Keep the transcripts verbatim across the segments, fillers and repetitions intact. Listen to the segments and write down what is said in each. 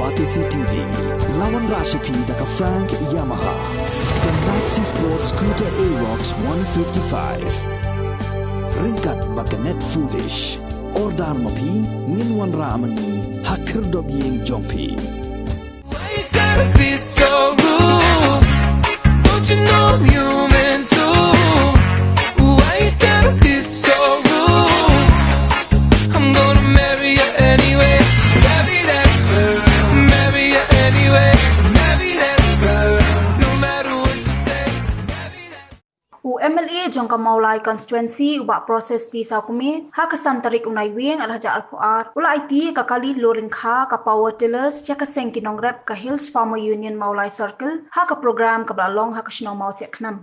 Batesi T V, la wanrah sha phi da ka Frank Yamaha, ka Maxi Sport Scooter Aerox one fifty-five. Ryngkat bad ka Net Foodish. Order ma phi, ngin wanrah ma ngi ha khyrdop ïing jong phi. Why you gotta be so rude? Don't you know I'm human too? Why you gotta be so rude? I'm gonna marry you anyway. Marry that girl. Marry you anyway. Marry that girl. No matter what you say. Marry that U M L A jong ka Mawlai constituency u Bah Process T Sawkmie, ha ka san tarik u Naiwieng ar hajar arphew ar, u la aiti ka kali lor lyngkha ka power tillers ïa ka seng ki nongrep ka Hills Farmer Union Mawlai Circle, ha ka program kaba la long ha ka shnong Mawsiah Khnam.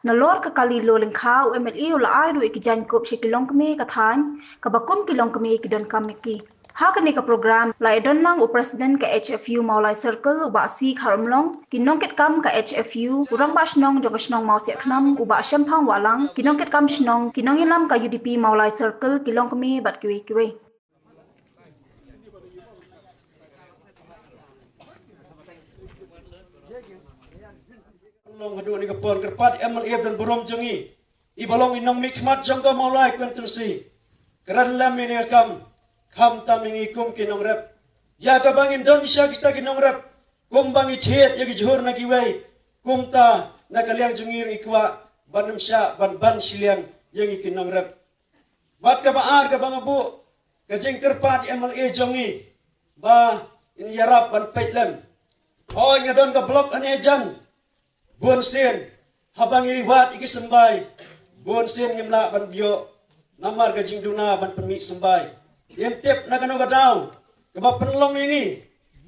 Nalor ka kali lor lyngkha u M L A u la ai ruh ïa ki jaiñkup sha ki longkmie ka thaiñ, kaba kum ki longkmie ki donkam ïa ki. Ha kane ka program, la ïadon lang u President ka H F U Mawlai Circle, u Bah C Kharumlong, ki nongkitkam ka H F U, u Rangbah Shnong jong ka shnong Mawsiah Khnam, u Bah Shemphang Wahlang, ki nongkitkam shnong, ki nongïalam ka U D P Mawlai Circle, ki longkmie bad kiwei kiwei. Long haduh kane ka por kyrpad M L A ba donburom jong ngi, i ba long i nongmihkhmat jong ka Mawlai constituency, kren lem ïa kane ka kam, khamtam ïa ngi kum ki nongrep, ïa kaba ngin don shisha kita ki nongrep, kumba ngi thied ïa ki jhur na kiwei, kumta na ka liang jong ngi ruh ngi kwah ban ym shah ban ban shiliang ïa ngi ki nongrep. Bad kaba ar kaba nga buh, ka jingkyrpad ïa M L A jong ngi, ba in ïarap ban peit lem. Hooid nga don ka block hane jan, bun sien, haba ngi wad ïa ki symbai, bun sien ngim lah ban ïoh namar ka jingduna ban pynmih symbai. Ngim tip na kano ka daw kaba pynlong ïa ngi,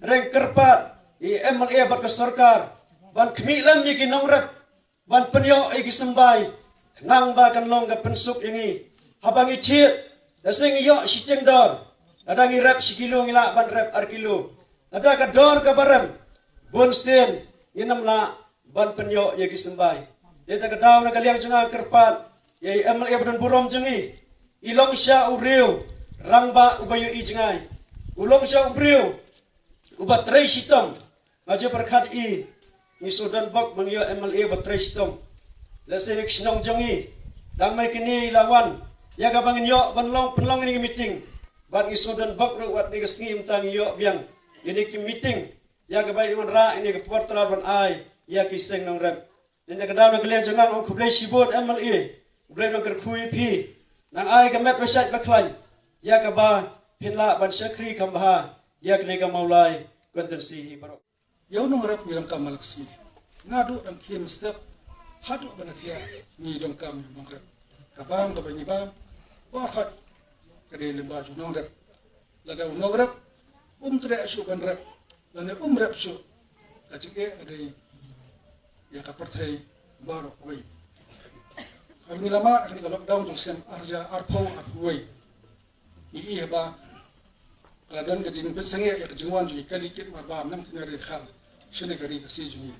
hynrei kyrpad ïa M L A bad ka sorkar ban khmih lem ïa ki nongrep ban pynïoh ïa ki symbai, khnang ba kan long ka pynsuk ïa ngi. Haba ngi thied, lehse ngi ïoh shiteng dor, lada ngi rep shi kilo ngi lah ban rep ar kilo. Lada ka dor kaba rem, bun sien ngin ym lah ban pynïoh ïa ki symbai. Dei ta ka daw na ka liang jong nga kyrpad ïa i M L A ba donburom jong ngi, i long shisha u briew rangbah uba ïohi jngai, u long shisha u briew uba trei shitom. Nga ju pyrkhat i, ngi shu don bok ba ngi ïoh M L A ba trei shitom. Lehse na ka shnong jong ngi, dang mynta kine i la wan ïa kaba ngin ïoh ban long pynlong ïa kine ki meeting. Bad ngi shu don bok ruh wat kine ki sngi mynta ngi ïoh biang ïa kine ki meeting, ïa kaba i wanrah ïa kine ki por trai ban ai ïa ki seng nongrep. Nangta ka daw na ka liang jong nga nga ong khublei shibun M L A, U Blei un kyrkhu ïa phi, nang ai ka met ba shait ba khlaiñ ïa kaba phin lah ban shakri kham bha ïa kane ka Mawlai constituency hi baroh. Ïa u nongrep ngi donkam man la ka sngi. Naduh dang khie mynstep haduh ba na thiah ngi donkam ïa u nongrep. Ka bam kaba ngi bam, baroh ka dei lyngba jong u nongrep. Lada u nongrep um treh shuh ban rep, lane um rep shuh, ka jingeh ka dei ïa ka pyrthei baroh kawei. Haba ngi la mad ha kane ka lockdown jong snem ar hajar arphew arphew wei, ngi ïohi ba ka la don ka jingpynsangeh ïa ka jingwan jong ki kali kit mar bam na ka ri Khar shane ka ri Khasi jong ngi.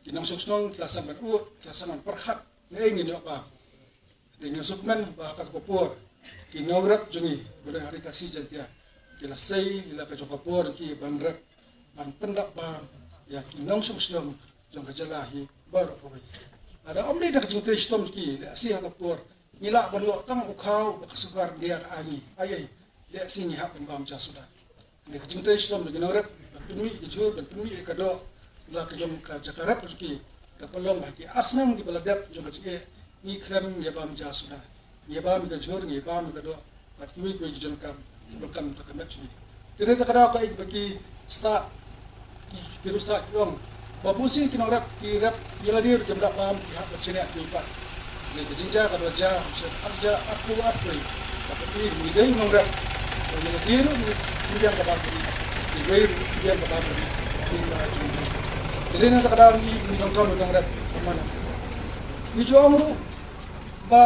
Ki nongshong shnong ki la sdang ban ud, ki la sdang ban pyrkhat naei ngin ïoh bam. Te ngi sngewkmen ba ha kata ka por ki nongrep jong ngi ba don ha ri Khasi Jaiñtia ki la sei ïa la ka jong ka por ki ban rep, ban pyndap bam ïa ki nongshong shnong jong ka jylla hi baroh kawei. Lada ym dei da ka jingtrei shitom ki, lehse ha ka por ngi lah ban ïoh tang u khaw ba ka sorkar India ka ai ngi, ai ei, lehse ngi hap ban bam ja suda. Ngi ka jingtrei shitom da ki nongrep ban pynmih ka jhur, ban pynmih ka doh la ka jong ka jaka rep ka jong ki, ka pynlong ba ha ki ar snem kiba la dep jong ka jingeh ngi khlem ïa bam ja suda. Ngi ïa bam ïa ka jhur, ngi ïa bam ïa ka doh bad kiwei kiwei ki jong kam kiba kam da ka met jong ngi. Te nangta ka daw kaei ba ki stad, ki, ki riewstad ki ong ba bun sien ki nongrep ki rep ïa lade ruh kim da bam, ki hap ban shaniah kiwei pat. Ngi ka jingjia kaba la jia ha u snem ar hajar arphew arphew wei, kaba i ngi dei nongrep, ba ïa lade ruh ngi biang ka bam, kiwei ruh ngi biang ka bam, ngi la jong ngi. Te dei na ka daw ngi, ngi donkam nongrep ha man. Ngi ju ong ruh ba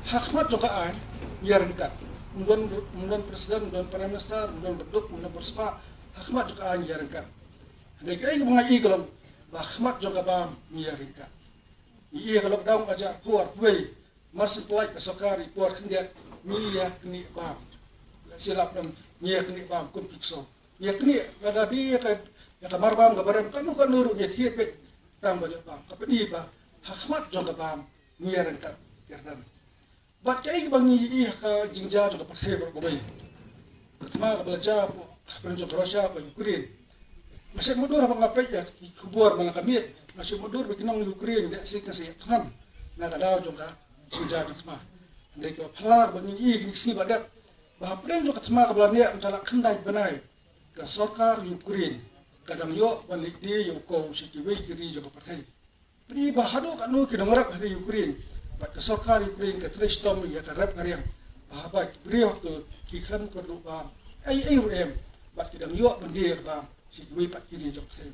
ha khmat jong ka aiñ ngi ïaryngkat. Ym don, ym don president, ym don prime minister, ym don baduk, ym don pyrspah, ha khmat jong ka aiñ ngi ïaryngkat. Hynrei kaei kaba nga i ka long ba ha khmat jong ka bam ngi ïaryngkat. Ngi i ha ka lockdown ar hajar arphew arphew wei, mar shu pynlait ka sorkar i por khyndiat ngi ïa knieh bam. Lehse lap dang ngi ïa knieh bam kum ki ksew. Ïa kane lada dei ïa ka, ïa ka marbam ka barem kano kano ruh ïa thied beit tang ba ïoh bam. Ka pynban ba ha khmat jong ka bam ngi ïa ryngkat ïa ryndang. Bad kaei kaba ngi ïohi ha ka jingjia jong ka pyrthei baroh kawei. Ka thma kaba la jia hapoh hapdeng jong ka Russia bad Ukraine. Nga shu mutdur haba nga peit ïa ki khubor man la ka miet. Nga shu mutdur ba ki nong Ukraine lehse ki sa ïa thngan na ka daw jong ka jingjia jong ka thma. Hynrei kaba phylla ba ngi ïohi kine ki sngi ba dep ba hapdeng jong ka thma kaba la neh mynta la khyndai bnai, ka sorkar Ukraine ka dang ïoh ban leit die ïa u kow sha kiwei ki ri jong ka pyrthei. Pynban ba haduh katno ki nongrep ha ri Ukraine bad ka sorkar Ukraine ka trei shitom ïa ka rep ka riang. Ba haba ki briew ha kato ki khlem kyrduh bam ei ei ruh em, bad ki dang ïoh ban die ïa ka bam sha kiwei pat ki ri jong ka pyrthei.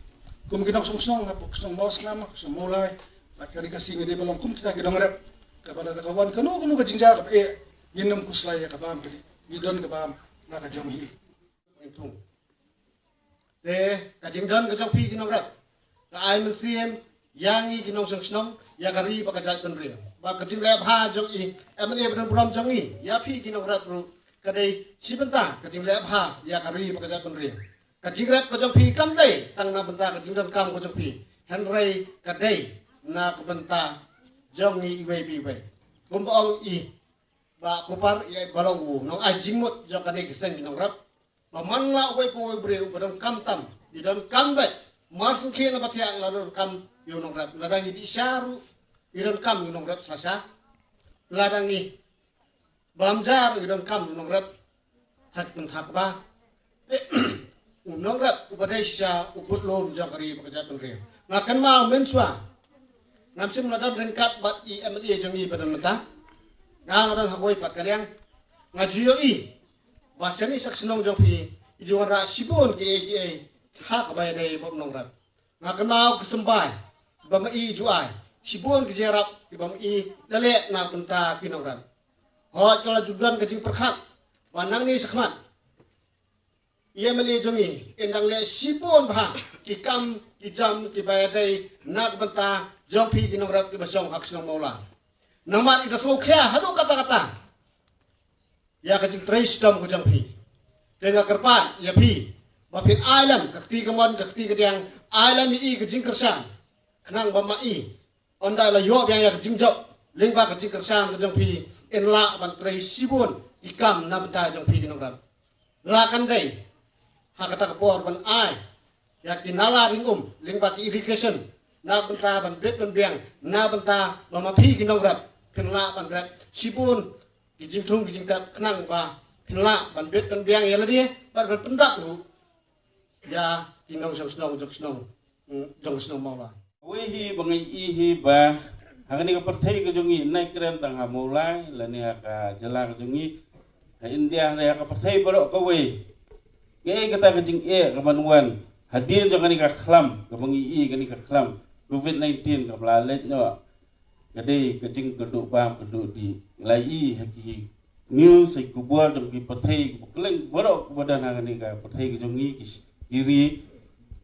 Kum ki nongshong shnong hapoh ka shnong Mawsnam, ka shnong Mawlai bad ka ri Khasi, ngi dei ban long kum kita ki nongrep. Kaba lada ka wan kano kano ka jingjia kaba eh, ngin ym khuslai ïa ka bam, ngi don ka bam na ka jong hi. Te ka jingdon ka jong phi ki nongrep ka ai mynsiem ïa ngi ki nongshong shnong, ïa ka ri bad ka jaitbynriew. Bad ka jingleh bha jong i M L A ba don burom jong ngi ïa phi ki nongrep ruh ka dei shi bynta ka jingleh bha ïa ka ri bad ka jaitbynriew. Ka jingrep ka jong phi kam dei tang na bynta ka jingdonkam ka jong phi, hynrei ka dei na ka bynta jong ngi iwei pa iwei. Kumba ong i Bah Kupar, ïa ba long u nong ai jingmut jong kane ka seng ki nongrep. Ba man la uwei pa uwei u briew ba donkam tam, i donkam beit. Mar sngewkhia na ba thiah la donkam ïa u nongrep. Lada ngi dih sha ruh i donkam ïa u nongrep sha sha. Lada ngi bam ja ruh i donkam ïa u nongrep. Ha ka pynthak ba u nongrep uba dei shisha u pud lum jong ka ri bad ka jaitbynriew. Nga kynmaw mynshuwa ngam shym la don ryngkat bad i M L A jong ngi ba don mynta. Nga nga don ha kawei pat ka liang. Nga ju ïohi ba shane sha ka shnong jong phi i ju wanrah shibun kiei kiei ha kaba ïadei bad u nongrep. Nga kynmaw ka symbai ba ma i ju ai, shibun ki jingïarap kiba ma i la leh na ka bynta ki nongrep. Hooid, ka la ju don ka jingpyrkhat ba nangne shakhmat i M L A jong ngi in dang leh shibun bha ki kam ki jam kiba ïadei na ka bynta jong phi ki nongrep kiba shong ha ka shnong Mawlai. Namar i da sngewkhia haduh katta katta ïa ka jingtrei shitom ka jong phi. Te nga kyrpad ïa phi ba phin ai lem ka kti kamon ka kti kadiang, ai lem ïa i ka jingkyrshan khnang ba ma i ynda la ïoh biang ïa ka jingjop lyngba ka jingkyrshan ka jong phi, in lah ban trei shibun ki kam na bynta jong phi ki nongrep. La kan dei ha kata ka por ban ai ïa ki nala ring um lyngba ki irrigation na bynta ban bit ban biang, na bynta ba ma phi ki nongrep phin lah ban rep shibun ki jingthung ki jingtep khnang ba phin lah ban bit ban biang ïa lade bad ban pyndap ruh ïa ki nongshong shnong jong shnong, mm, jong shnong Mawlai. Kawei hi ba nga ïohi hi ba ha kane ka pyrthei ka jong ngi, nai kren tang ha Mawlai lane ha ka jylla ka jong ngi, ha India lane ha ka pyrthei baroh kawei. Kaei kata ka jingeh ka ban wan hadien jong kane ka khlam, kaba ngi ïohi kane ka khlam covid nineteen kaba la leit noh. Ka dei ka jingkyrduh bam kyrduh dih. Ngi la ïohi ha ki news, ha ki khubor jong ki pyrthei, ki pyrthei baroh kiba don ha kane ka pyrthei ka jong ngi, ki, ki ri.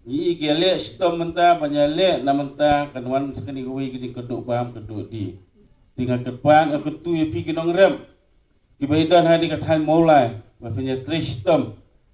Ngi ïohi ki ïaleh shitom mynta, ban ïaleh na mynta, kan wan sa kane kawei ka jingkyrduh bam kyrduh dih. Te nga kyrpad, nga kyntu ïa phi ki nongrep kiba ïadon ha kane ka thaiñ Mawlai, ba phin ïatrei shitom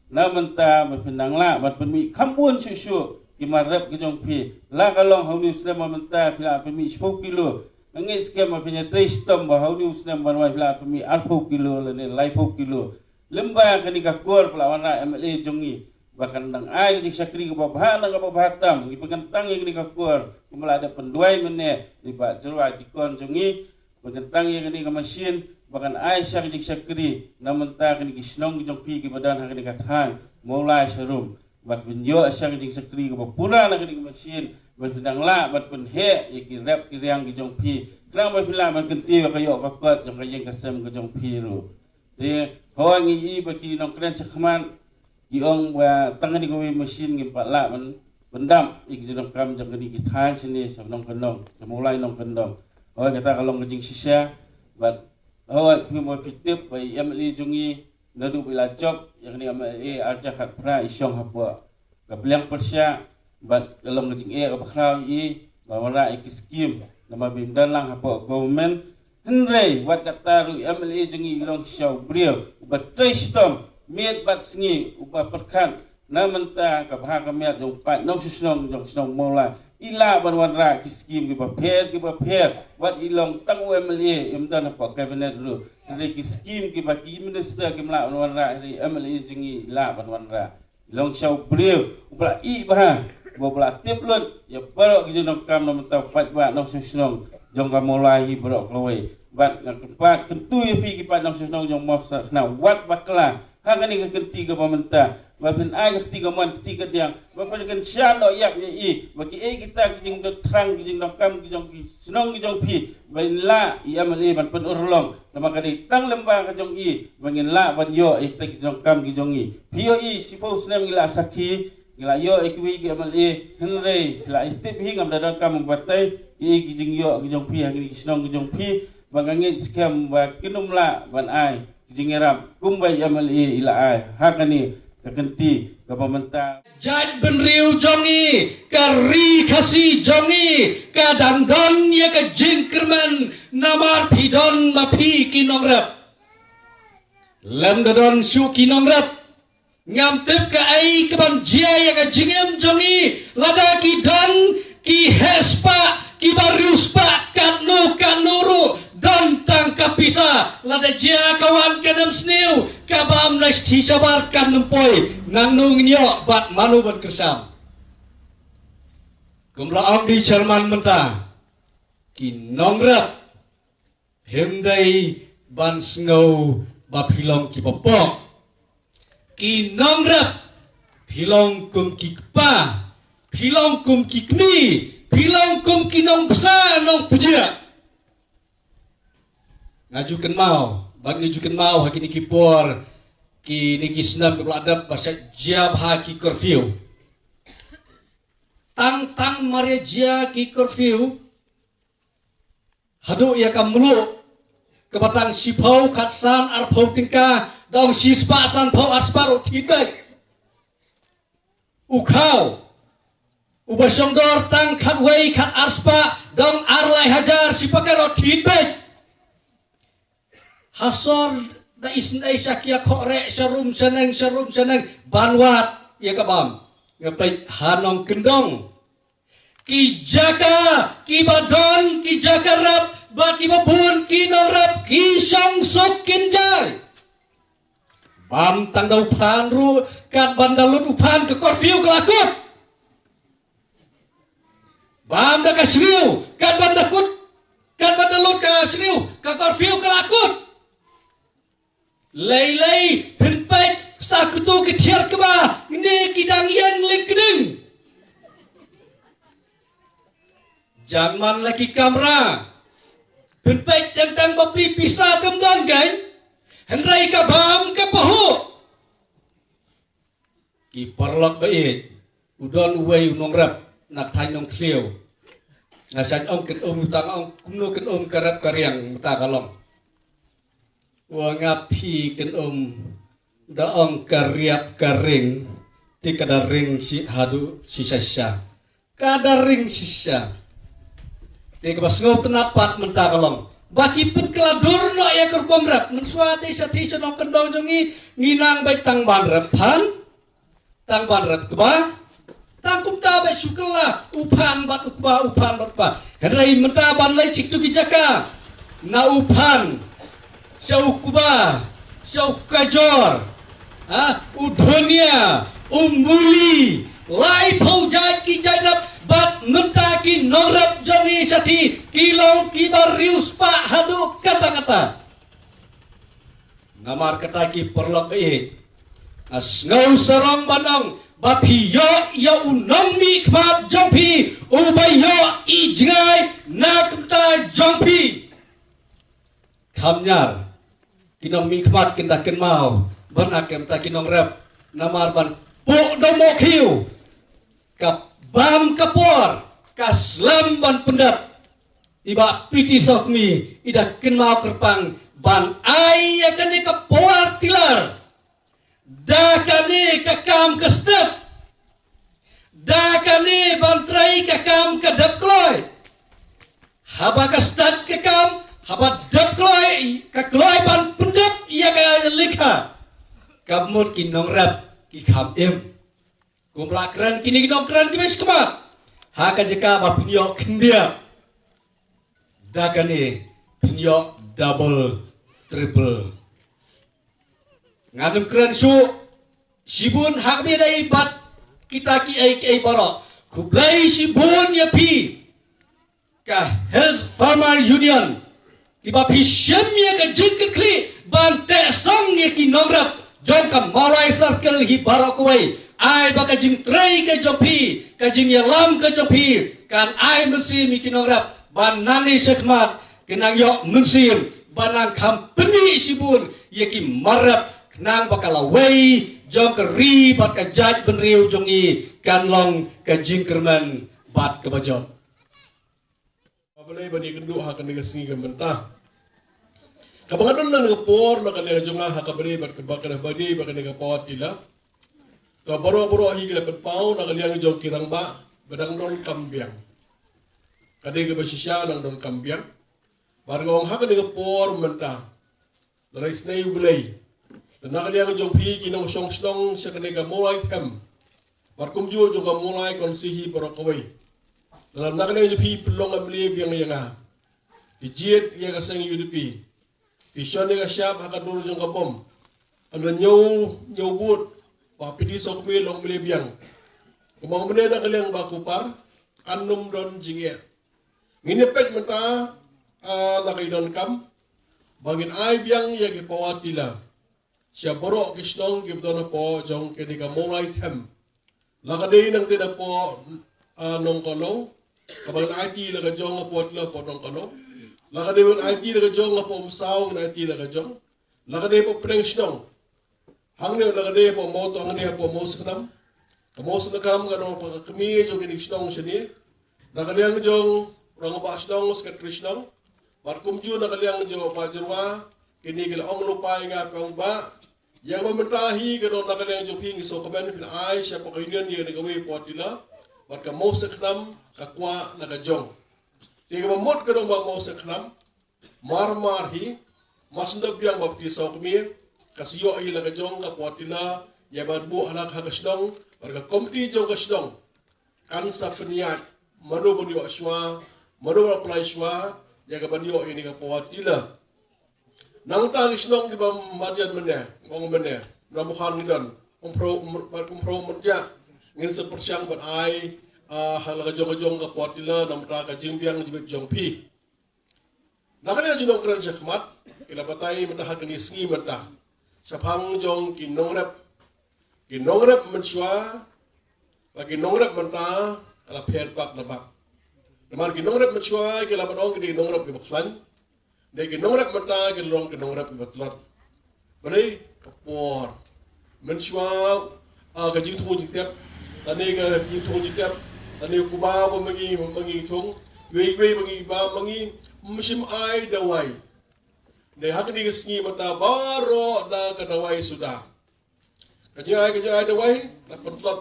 na mynta, ba phin nang lah ban pynmih kham bun shuh shuh ki mar rep ki jong phi. La ka long ha une u snem ba mynta phi lah pynmih shiphew kilo. Nga ngeit skhem ba phin ïatrei shitom ba ha une u snem ban wan phi lah pynmih arphew kilo lane laiphew kilo. Lyngba kane ka kur ba la wanrah M L A jong ngi, ba kan dang ai ka jingshakri kaba bha na kaba bha tam. Ngi pynkyntang ïa kane ka kur kumba la dep pynduwai mynne i Bah Jyrwa, dikon jong ngi, ba kan tang ïa kane ka machine ba kan ai sha ka jingshakri na mynta kane ki shnong ki jong phi kiba don ha kane ka thaiñ Mawlai Sharum. Bad phin ïoh sha ka jingshakri kaba pura na kane ka machine, bad phin dang lah bad pynheh ïa ki rep ki riang ki jong phi, khnang ba phin lah ban kyntiew ïa ka ïoh ka kot jong ka ïing ka sem ka jong phi ruh. Te hooid, ngi ïohi ba ki nongkren shakhmat ki ong ba tang kane kawei machine ngim pat lah ban pyndap ïa ki jingdonkam jong kane ki thaiñ shane sha Nongkyndong, sha Mawlai Nongkyndong. Hooid, kata ka long ka jingshisha. Bad hooid, phi mo phi tip ba i M L A jong ngi naduh ba i la jop ïa kane M L A arhajar khatphra i shong hapoh ka pliang pyrshah, bad ka long ka jingeh kaba khraw ïa i ba wanrah ïa ki skim namar ba im don lang hapoh government. Hynrei wat kata ruh i M L A jong ngi i long shisha u briew uba trei shitom miet bad sngi, uba pyrkhat Na mynta ka bha ka miat jong paid nongshong shnong jong shnong Mawlai i lah ban wanrah ki skim kiba pher kiba pher bad i long tang u M L A, im don hapoh cabinet ruh. Hynrei ki skim kiba ki minister kim lah ban wanrah, hynrei M L A jong ngi i lah ban wanrah. Long sha u briew uba la ih bha, uba la tip lut ïa baroh ki jingdonkam na mynta u paidbah nongshong shnong jong ka Mawlai hi baroh kawei. Bad nga kyrpad kyntu ïa phi ki paid nongshong shnong jong Mawsakhnam, wat bakla ha kane ka kynti kaba mynta, ba phin ai ka kti kamon kti kadiang, ba phin kynshan noh ïap ïa i, ba kiei kita ki jingdonthrang ki jingdonkam ki jong ki shnong ki jong phi, ba in lah i M L A ban pynurlong. Namar ka dei tang lyngba ka jong i ba ngin lah ban ïoh ïa kita ki jingdonkam ki jong i. Phi ïohi shiphew snem ngi la sakhi, ngi la ïoh ïa kiwei ki M L A, hynrei la i tip hi ngam da donkam batai ïa ki jingïoh ki jong phi ha kine ki shnong ki jong phi, ba nga ngeit skhem ba kin ym lah ban ai ki jingïarap kumba i M L A i la ai ha kane ka kynti kaba mynta. Jaitbynriew jong ngi, ka ri Khasi jong ngi ka dang don ïa ka jingkyrmen namar phi don ma phi ki nongrep. Lem da don shuh ki nongrep, ngam tip kaei kaban jia ïa ka jingim jong ngi lada ki don ki heh spah kiba riewspah katno katno ruh, don tang ka pisa. Lada jia ka wan kan ym sniew, ka bam na shithi shabar kan ym poi. Nangno ngin ïoh bad mano ban kyrshan? Kum la ong di chairman mynta, ki nongrep, phim dei ban sngew ba phi long kiba pok. Ki nongrep, phi long kum ki kpa, phi long kum ki kmie, phi long kum ki nongbsa nongpynjah. Nga ju kynmaw, bad nga ju kynmaw ha kine ki por, kine ki snem kiba la dep ba sa jia bha ki curfew. Tang tang mar ïa jia ki curfew, haduh ïa ka mluh kaba tang shiphew, khatsan, arphew tyngka, da ong shispah, sanphew, arspah ruh thied beit. U khaw uba shongdor tang khatwei, khatarspah, da ong ar lai hajar, shi paket ruh thied beit. Ha sor da isynei sha ki ïakhoh reh, sha rum sha neng, sha rum sha neng, ban wad ïa ka bam. Nga peit ha nongkyndong, ki jaka kiba don ki jaka rep bad kiba bun ki nongrep ki shong suk kynjai. Bam tang da u phan ruh, kat ban da lut u phan ka curfew ka la kut. Bam da ka shriew, kat ban da kut, kat ban da lut ka shriew, ka curfew ka la kut. Lei lei phin peit sa katu ka thiar kba, ngi ki dang ïeng lykding. Jan man la ki kamra, phin peit teng teng ba phi pisa kam don kein, hynrei ka bam ka pahuh. Ki paralok ba ïeit, u don uwei u nongrep na thaiñ Nongthliew. Nga sa ong kynum, u tang ong kumno kynum, ka rep ka riang mynta ka long. U ong, nga phi kynum, da ong ka riap ka ring, te ka da ring shi haduh shisha shisha. Ka da ring shisha. Te kaba sngewtynnat pat mynta ka long ba ki pynkylla dur noh ïa ka rukom rep. Mynshuwa te sha te sha nongkyndong jong ngi, ngi nang beit tang ban rep phan, tang ban rep kba, tang kumta beit shu kylla u phan bad u kba, u phan bad u kba. Hynrei mynta ban leit sha kitu ki jaka, na u phan, sha u kba, sha u kajor, ha, u dhunia, u muli, laiphew jait ki jait rep, bad mynta ki nongrep jong ngi sha te ki long kiba riewspah haduh katta katta. Namar kata ki paralok ba ïeit, nga sngew sarong ban ong ba phi ïoh ïa u nongmihkhmat jong phi uba ïoh i jngai na ka bynta jong phi. Kham ñiar, ki nongmihkhmat kin da kynmaw ban ïa ka bynta ki nongrep, namar ban pok da u mohkhiew, ka bam ka por, ka slem ban pyndep. I Bah P T Sokmi i da kynmaw kyrpang ban ai ïa kane ka power tiller. Da kane ka kam ka stet, da kane ban trei ka kam ka dep kloi. Haba ka stet ka kam, haba dep kloi, ka kloi ban pyndep ïa ka lekha, ka mut ki nongrep ki kham im. Kumba la kren kine ki nongkren kiba shakhmat, ha ka jaka ba pynïoh khyndiat, da kane pynïoh double, triple. Nga ngam kren shuh shibun ha kaba ïadei bad kita kiei kiei baroh. Khublei shibun ïa phi ka Hills Farmer Union, kiba phi shim ïa ka jingkyrkieh ban teh song ïa ki nongrep jong ka Mawlai Circle hi baroh kawei. Ai ba ka jingtrei ka jong phi, ka jingïalam ka jong phi kan ai mynsiem ïa ki nongrep ban nangne shakhmat kin nang ïoh mynsiem ban nang kham pynmih shibun ïa ki mar rep, khnang ba ka lawei jong ka ri bad ka jaitbynriew jong ngi kan long ka jingkyrmen bad kaba jop. Balei ban ïakynduh ha kane ka sngi ka mynta? Kaba nga don na ka por na ka liang jong nga ha kaba dei bad kaba kane, ba dei bad kane ka power tiller, ka baroh baroh hi ki la pynpaw na ka liang jong ki rangbah ba dang donkam biang. Ka dei kaba shisha dang donkam biang. Bad nga ong ha kane ka por mynta, lada isynei U Blei, lada na ka liang jong phi ki nongshong shnong sha kane ka Mawlai Them, bad kumjuh jong ka Mawlai Constituency hi baroh kawei, lada na ka liang jong phi pynlong M L A biang ïa nga, phi jied ïa ka seng U D P, phi shon ïa ka shap ha ka dur jong ka bom, ynda ñiew, ñiew vote ba phi die sawkmie long M L A biang, kumba mynne na ka liang Bah Kupar, kan nym don jingeh. Ngin ïa peit mynta, ah, la ka i donkam ba ngin ai biang ïa ki power tiller sha baroh ki shnong kiba don hapoh jong kane ka Mawlai Them. La ka dei nangta hapoh, ah, Nongkhlaw, kaba ngin aiti la ka jong ka power tiller hapoh Nongkhlaw. La ka dei ngin aiti la ka jong hapoh Umsaw, ngin aiti la ka jong. La ka dei hapoh pdeng shnong. Hangne la ka dei hapoh Mawtawng, hangne hapoh Mawsakhnam. Ka Mawsakhnam ka don pa ka kmie jong kine ki shnong shane. Na ka liang jong rangbah shnong, secretary shnong, bad kumjuh na ka liang jong Bah Jyrwa, kine ki la ong lypa ïa nga, phi ong Bah, ïa kaba mynta hi ka don na ka liang jong phi, ngi sngewkmen phi la ai sha power union ïa kane kawei power tiller, bad ka Mawsakhnam ka kwah na ka jong. Te kaba mut ka don ba Mawsakhnam, mar mar hi, mar shu dep biang ba phi die sawkmie, ka shu ïoh hi la ka jong ka power tiller ïa ban buh ha la ka shnong, bad ka komiti jong ka shnong kan sa pynïaid mano ban ïoh shuwa, mano ban apply shuwa ïa ka ban ïoh ïa kane ka power tiller. Nangta ki shnong kiba marjan mynne, ong mynne, na Mukhan ngi don, Umphro, Umr-, Umphro Umrjah, ngin sa pyrshang ban ai, ah, ha la ka jong ka jong ka power tiller namar ka jingbiang jingbit jong phi. Na kane ka jingnongkren shakhmat, ki la batai mynta ha kane ka sngi mynta shaphang jong ki nongrep. Ki nongrep mynshuwa bad ki nongrep mynta ka la pher bak na bak. Namar ki nongrep mynshuwa ki la ban ong ki dei nongrep kiba khlaiñ, dei ki nongrep mynta ki la long ki nongrep kiba tlot. Balei? Ka por. Mynshuwa, ah, ka jingthung jingtep, lane ka jingthung jingtep, lane u kba ba ma ngi, ma ngi thung, wei wei ba ngi bam, ma ngi ym shym ai dawai. Dei ha kane ka sngi mynta baroh da ka dawai suda. Ka jingai, ka jingai dawai la pyntlot.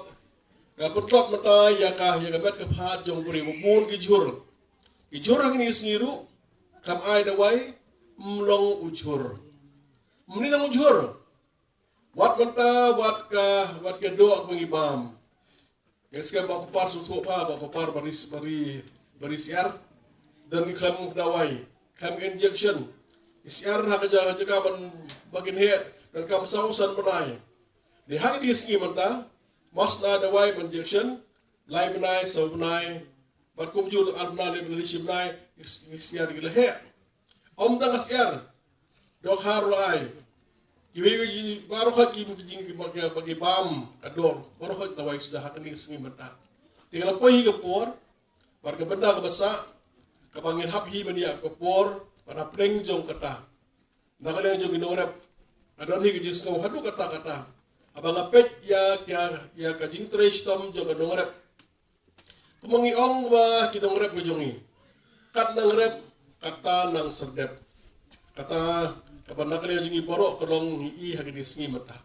Ka pyntlot mynta ïa ka, ïa ka met ka phad jong u briew, bun ki jhur. Ki jhur ha kine ki sngi ruh, kam ai dawai, ym long u jhur. Ym ni long u jhur. Wat mynta, wat ka, wat ka doh kaba ngi bam. Ngi skhem ba u Bah Kupar sngewthuh, ba u Bah Kupar ba ri, ba ri, ba ri syiar. Don ki khlem dawai, khlem injection. Ki syiar ha ka jaka, jaka ban, ba kin heh, donkam saw san bnai. Dei ha kine ki sngi mynta, mas na dawai ban injection, lai bnai, saw bnai, bad kumjuh ar bnai, lai bnai, shi bnai, ki s-, ki syiar ki la heh. Ym tang ka syiar, dohkha ruh la ai. Kiwei kiwei baroh ki, ki, ki, ba ki, ba ki bam ka dor, baroh ki dawai suda ha kine ki sngi mynta. Te ka la poi hi ka por, bad ka bynta kaba sah, kaba ngin hap hi ban ïa ka por, bad hapdeng jong kata, na ka liang jong ki nongrep, ka don hi ka jingsngew haduh katta katta haba nga peit ïa, ïa, ïa ka jingtrei shitom jong ka nongrep. Kumba ngi ong ba ki nongrep ka jong ngi, kat nang rep, kata nang serdep. Kata kaba na ka liang jong ngi baroh ka long ngi i ha kine ki sngi mynta.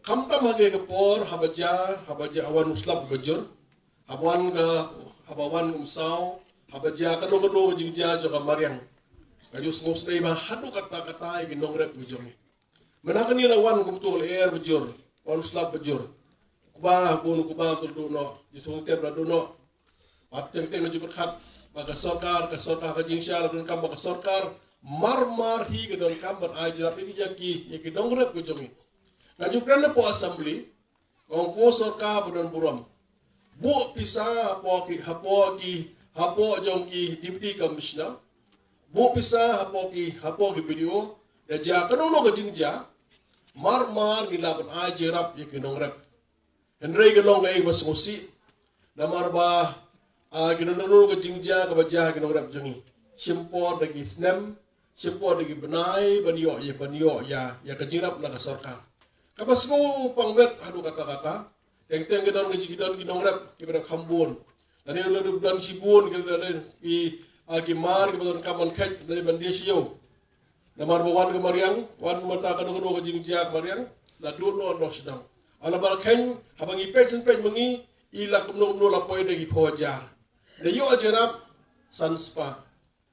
Khamtam ha kane ka por, haba jia, haba jia, wan u slap ba jur, haba wan ka, haba wan ka umsaw, haba jia kano kano ka jingjia jong ka mariang, ka ju sngewsynei ba haduh katta katta ïa ki nongrep ka jong ngi. Mynta kane la wan kumto, la er ba jur, wan u slap ba jur. Kuba bun kuba kul duh noh, jingthung tep la duh noh. Bad teng teng ju khat ba ka sorkar, ka sorkar ka jingshah la donkam ba ka sorkar marmar hi ka donkam ban ai jingïarap ïa ki, ïa ki nongrep ka jong ngi. Nga ju kren hapoh assembly, ka ong ko sorkar ba don burom. Buh pisa hapoh ki, hapoh ki, hapoh jong ki deputy commissioner. Buh pisa hapoh ki, hapoh ki B D O. Da jia kano kano ka jingjia, marmar ngi lah ban ai jingïarap ïa ki nongrep. Hynrei ka long kaei kaba sngewsih. Namar ba, ah, ki nongrep ka jingjia kaba jia ki nongrep jong ngi. Shim por da ki snem, shim por da ki bnai ban ïoh ïa, ban ïoh ïa, ïa ka jingïarap na ka sorkar. Kaba sngewpang beit haduh katta katta. Teng teng ki don ka jingkit don ki nongrep kiba don kham bun. Lane la don shibun ki don ki, ah, ki mar kiba don kham ban khet lane ban die sha ïew. Namar ba wan ka mariang, wan mynta kano kano ka jingjia ka mariang, la duh noh noh sdang. Ala ba la kheiñ, haba ngi peit shen peit ma ngi, i la kumno kumno la poi da ki phew hajar. Da ïoh jingïarap, san spah.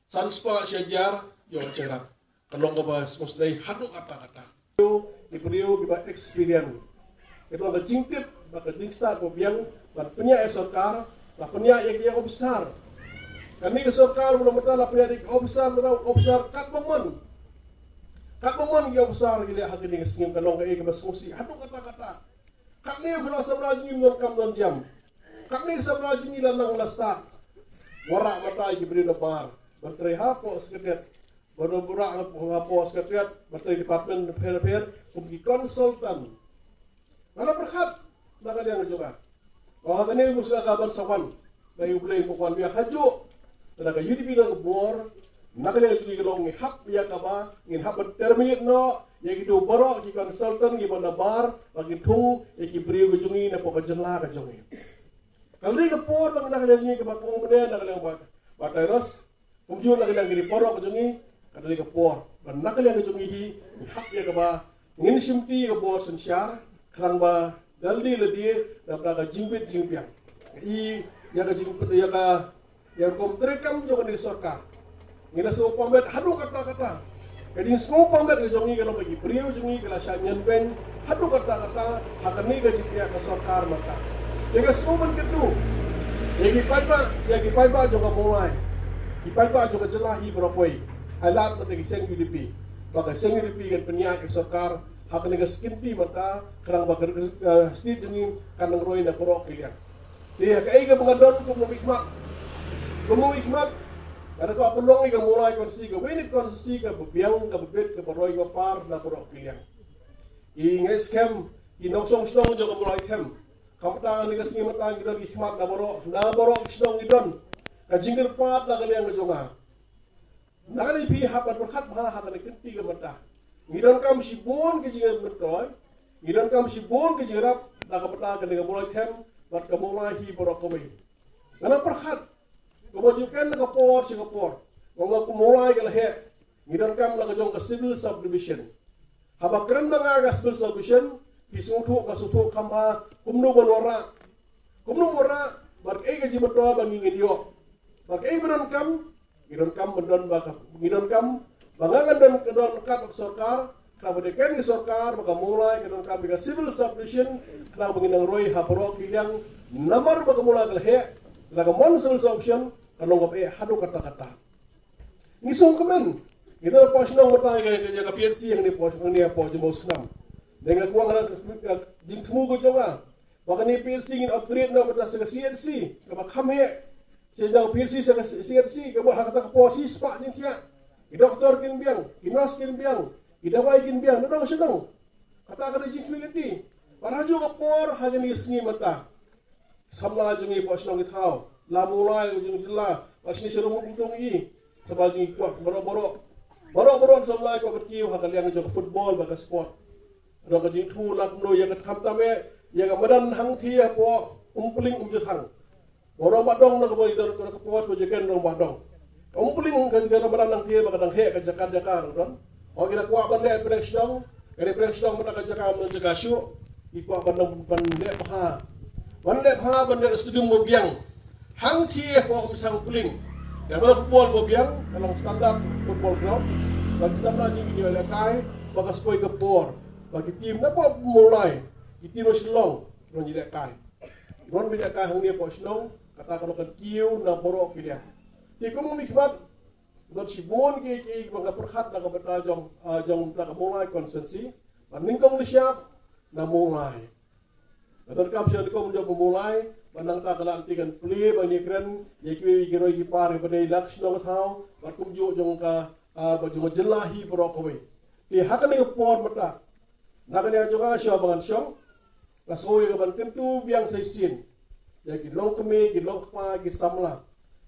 San spah shi hajar, ïoh jingïarap. Ka long kaba sngewsynei haduh katta katta. Ki briew kiba experience. Kata ka jingtip, ba ka jingstad ba biang, ban pynïaid ïa sorkar, ban pynïaid ïa ki officer. Kane ka sorkar, mula mynta la pynïaid ïa ki officer, mula officer, katba mon. Katba mon ki officer, ki leh ha kane ka sngim ka long kaei kaba sngewsih. Haduh katta katta. Katne ka samla jong ngi don kam don jam. Katne ka samla jong ngi la nang la stad. Wanrah batai ki briew na bar. Ban trei hapoh secretariat. Ban wanrah hapoh secretariat. Ban trei department pher pher. Kum ki consultant. Nga la pyrkhat na ka liang jong nga. Ba ha kane ka musla ka ban sa wan. Ba U Blei u wan biang hajuh. Te na ka U D P ka bor, na ka liang jong ngi ka long ngi hap ïa kaba, ngin hap ban terminate noh ïa kito baroh ki consultant kiba na bar, ba kin thung ïa ki briew ka jong ngi napoh ka jylla ka jong ngi. Ka dei ka por ba na ka liang jong ngi kaba kong bne na ka liang ba, ba Tyrus, kumjuh na ka liang kine baroh ka jong ngi, ka dei ka por ba na ka liang ka jong ngi hi, ngi hap ïa kaba, ngin shim ti ka bor synshar, khnang ba, da lade lade, da ka jingbit jingbiang. I, ïa ka jingpyt, ïa ka, ïa ka kum treikam jong kane ka sorkar. Ngi la sngewpang beit haduh katta katta. Ka jingsngewpang beit ka jong ngi ka long ba ki briew jong ngi ka la shah ñiangbeiñ haduh katta katta, ha kane ka jingpynkhiah ka sorkar mynta. Te nga sngewbha kyntu ïa ki paidbah, ïa ki paidbah jong ka Mawlai. Ki paidbah jong ka jylla hi baroh kawei. Ai lad mynta ki seng U D P. Ba ka seng U D P kan pynïaid ka sorkar ha kane ka skin ti mynta, khnang ba ka, eh, state jong ngi kan nang roi na baroh ki liang. Te ha kaei kaba nga don kum u nongmihkhmat. Kum u nongmihkhmat, nga da kwah pynlong ïa ka Mawlai constituency, kawei na ki constituency kaba biang, kaba bit, kaba roi, kaba par na baroh ki liang. I nga skhem, i nongshong shnong jong ka Mawlai Them. Kumta ha kane ka sngi mynta ngi don ki khmat na baroh, na baroh ki shnong ngi don. Ka jingkyrpad na ka liang ka jong nga. Na kane phi hap ban pyrkhat bha ha kane ka kynti ka mynta. Ngi donkam shibun ka jingmyntoi. Ngi donkam shibun ka jingïarap na ka bynta kane ka Mawlai Them bad ka Mawlai hi baroh kawei. Nga la pyrkhat. Kumba ju kren na ka por sha ka por. Kumba ka Mawlai ka la heh. Ngi donkam la ka jong ka civil subdivision. Haba kren ma nga ka civil subdivision, phi sngewthuh ka sngewthuh kham bha kumno ban wanrah. Kumno ban wanrah, bad kaei ka jingmyntoi ba ngi ngin ïoh. Bad kaei ba donkam, ngi donkam ban don ba ka, ngi donkam, ba nga ngan don, ka don kat bad ka sorkar, khnang ba dei ken ka sorkar, ba ka Mawlai, ka donkam ba ka civil subdivision, khnang ba ngin nang roi ha baroh ki liang, namar ba ka Mawlai ka la heh, la ka mon civil subdivision, ka long kaba eh haduh katta katta. Ngi sngewkmen. Ngi don hapoh shnong mynta ïa ka, ïa ka P H C hangne hapoh, hangne hapoh Jymmawsnam. Dei nga kwah nga, ka jingthmu ka jong nga. Ba kane P H C ngin upgrade noh mynta sha ka C H C. Kaba kham heh. Sha ka P H C sha ka C H C, kaba ha kata ka por shispah jingthiah. Ki doktor kin biang, ki nurse kin biang, ki dawai kin biang, na dong sha dong. Kata ka dei jingkmen lynti. Bad ha kajuh ka por, ha kane ka sngi mynta. Samla jong ngi hapoh shnong ki thaw. La Mawlai jong ngi jylla. Bad shane sharum jong ngi. Samla jong ngi kwah baroh baroh. Baroh baroh samla kwah ban kiew ha ka liang jong ka football bad ka sport. Ruh ka jingthmu la kumno ïa ka, khamtam eh ïa ka madan hangthie hapoh Umpling Umjyrthang. Baroh ba dong na ka bor i don ka por ba jingkren ruh ba dong. Ka Umpling kan ka madan hangthie ba ka dang heh ka jaka jaka ruh don. Hooid, ngi la kwah ban leh pyrshang, ka dei pyrshang mynta ka jaka, mynta jaka shuh, ngi kwah ban, ban leh bha. Ban leh bha, ban leh stadium ba biang. Hangthie hapoh Umsang Pling. Ïa ba football ba biang, ka long standard football ground. Ba ki samla jong ngi ïa lehkai, ba ka spoi ka por. Ba ki team na ba Mawlai, ki team na Shillong. Ngi lehkai. Ngi lehkai hangne hapoh shnong, kata ka long ka kiew na baroh ki liang. Te kum ngi khmat, don shibun ki, ki, ba nga pyrkhat na ka bynta jong, ah, jong na ka Mawlai constituency. Ba nyngkong lashai, na Mawlai. Nga donkam sha nyngkong jong ka Mawlai, ba nangta ka lad te kan plie, ba ngi kren, ïa kiwei ki roi ki par, ba dei la ka shnong ka thaw, ba kumjuh jong ka, ah, ba jong ka jylla hi baroh kawei. Te ha kane ka por mynta, na ka liang jong nga shuwa ba ngan shong, nga sngew ïa ka ban kyntu biang sa shisien. Ïa ki longkmie, ki longkpa, ki samla.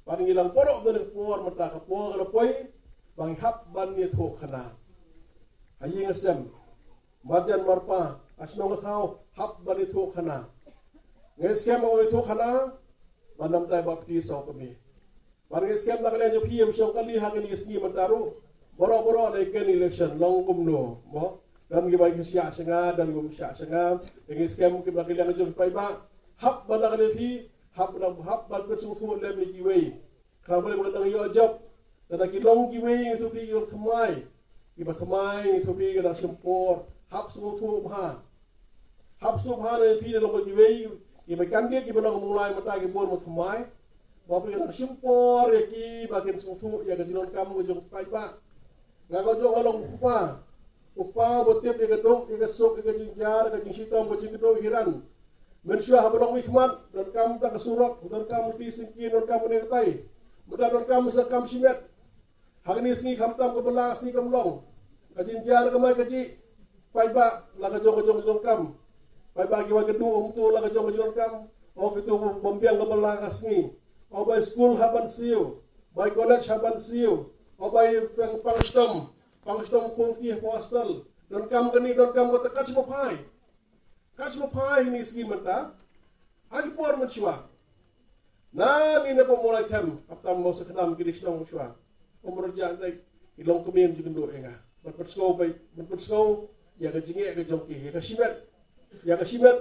Ba ngi lang baroh kane ka por mynta ka por ka la poi, ba ngi hap ban ïathuh khana. Ha ïing ha sem. Marjan marpa, ha shnong ha thaw, hap ban ïathuh khana. Ngi skhem ban ïathuh khana, ba namar ba phi sngewkmen. Ba ngi skhem na ka liang jong phi ïa shong kali ha kine ki sngi mynta ruh. Baroh baroh da ken election long kumno, mo. Don kiba ïa shah sha nga, don kiba shah sha nga. Ngi skhem kiba ki liang jong paidbah. Hap ban na ka liang phi, hap ban, hap ban pynsngewthuh lem ïa kiwei. Khnang ba lei ba nang ïoh jop. Lada ki long kiwei ngi ïathuh phi ki long thymmai. Kiba thymmai ngi ïathuh phi ki nang shim por. Hap sngewthuh bha. Hap sngewthuh bha lei phi da long kiwei. Kiba candidate kiba long Mawlai mynta ki bun ba thymmai. Ba phi ki nang shim por ïa ki ba kin sngewthuh ïa ka jingdonkam ka jong paidbah. Nga nga jong nga long u kpa. U kpa ba tip ïa ka duk, ïa ka suk, ïa ka jingjia, ïa ka jingshitom, ka jingkynduh hiran. Mynshuwa haba long mihkhmat, donkam tang ka surok, donkam ka syngkien, donkam kane katai. Mynta donkam sa kam shimet. Ha kine ki sngi khamtam ka bylla, sngi kam long. Ka jingjia ka mai ka jih. Paidbah, la ka jong ka jong ka jingdonkam. Paidbah kiwei ki duh, um tu la ka jong ka jingdonkam. O ki duh bym biang ka bylla ka sngi. O bai skul hap ban siew. Bai college hap ban siew. O bai pang, pang shitom. Pang shitom khun ki hapoh hostel. Donkam kane, donkam kata, kat shaba phai. Kat shaba phai ha kine ki sngi mynta. Ha ki por mynshuwa. Na ngi na pamolai them, khamtam mo sa khnam ki dei shnong mynshuwa. Pamolai jang dei, ki longkmie jingkynduh ïa nga. Ban pynsngew bai, ban pynsngew, ïa ka jingeh ka jong ki, ïa ka shimet. Ïa ka shimet,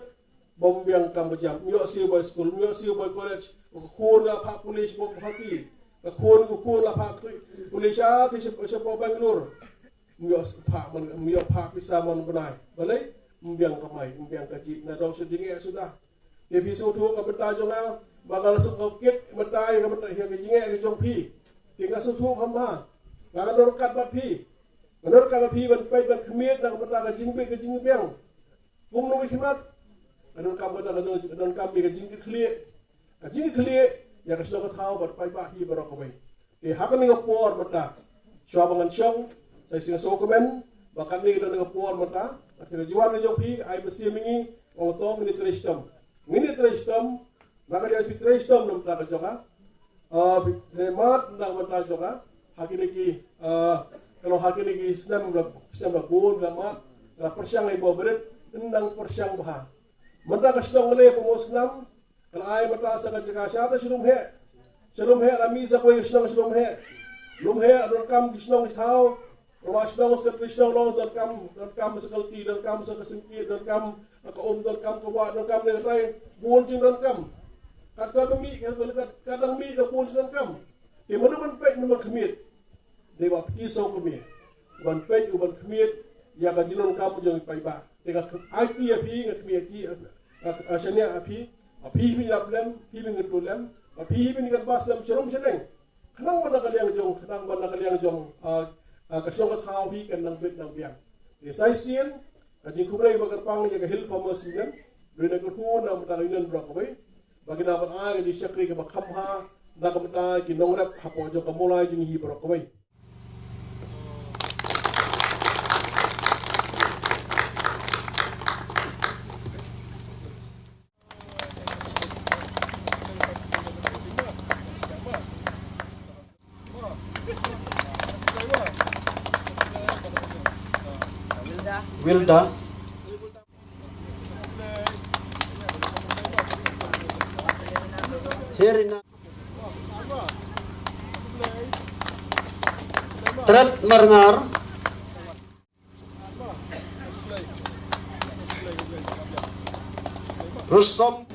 bym biang kam ba jam, ym ïoh siew bai skul, ym ïoh siew bai college, ka khun ka la phah police bad haki. Ka khun, ka khun la phah police, ah, ki sha, sha Bangalore. Ym ïoh phah man, ym ïoh phah pisa man bnai. Balei? Ym biang kamai, ym biang kajih. Na dong sha jingeh suda. Te phi sngewthuh ka bynta jong nga, ba nga la suk ka kit mynta ïa ka bynta ïa ka jingeh ka jong phi. Te nga sngewthuh kham bha. Nga, nga don ryngkat bad phi. Nga don ryngkat bad phi ban peit ban khmied na ka bynta ka jingbit ka jingbiang. Kumno ki khmat. Nga donkam bynta ka jong, nga donkam bynta ka jingkitkhlieh. Ka jingkitkhlieh ïa ka shnong ka thaw bad paidbah hi baroh kawei. Te ha kane ka por mynta, shuwa ba ngan shong, sa shisien nga sngewkmen ba kane ka dei ka por mynta, ka jingwan ka jong phi, ai mynsiem ïa ngi, ong to ngin ïa trei shitom. Ngin ïa trei shitom, na ka jong phi trei shitom na ka bynta ka jong nga. Ah, phi trei mat na ka bynta jong nga. Ha kine ki, ah, ka long ha kine ki snem la, snem la bun la mat, la pyrshang ïa ba bret, nang pyrshang bha. Mynta ka shnong ne pynmong snam, ka la ai mynta sa ka jaka sha ta sha Lumheh. Sha Lumheh la mih sa kawei ka shnong sha Lumheh. Lumheh donkam ki shnong ki thaw. Ba shnong sa ka shnong long donkam, donkam sa ka lynti, donkam sa ka syngkien, donkam ka um, donkam ka wah, donkam ne katai. Bun jingdonkam. Kat ka dang mih, kat ka dang mih ka bun jingdonkam. Te mano ban peit, mano ban khmied. Dei ba phi sngewkmen ban peit, u ban khmied ïa ka jingdonkam jong i paidbah. Te nga ai kti ïa phi, nga khmied ïa phi, nga, nga shaniah ïa phi. Ba phi hi ban ïarap lem, phi hi ban kyntu lem, ba phi hi ban kynbas lem sharum shaneng. Khnang ba na ka liang jong, khnang ba na ka liang jong, ah, ah, ka shnong ka thaw hi kan nang bit nang biang. Te sa shisien ka jingkhublei ba kyrpang ïa ka Hill Farmers Union. Dei na ka kyrkhu na ka bynta ka union baroh kawei. Ba kin nang ban ai ka jingshakri kaba kham bha na ka bynta ki nongrep hapoh jong ka Mawlai jong ngi hi baroh kawei. Wilda. Herina. Tret Marngar. Rusom.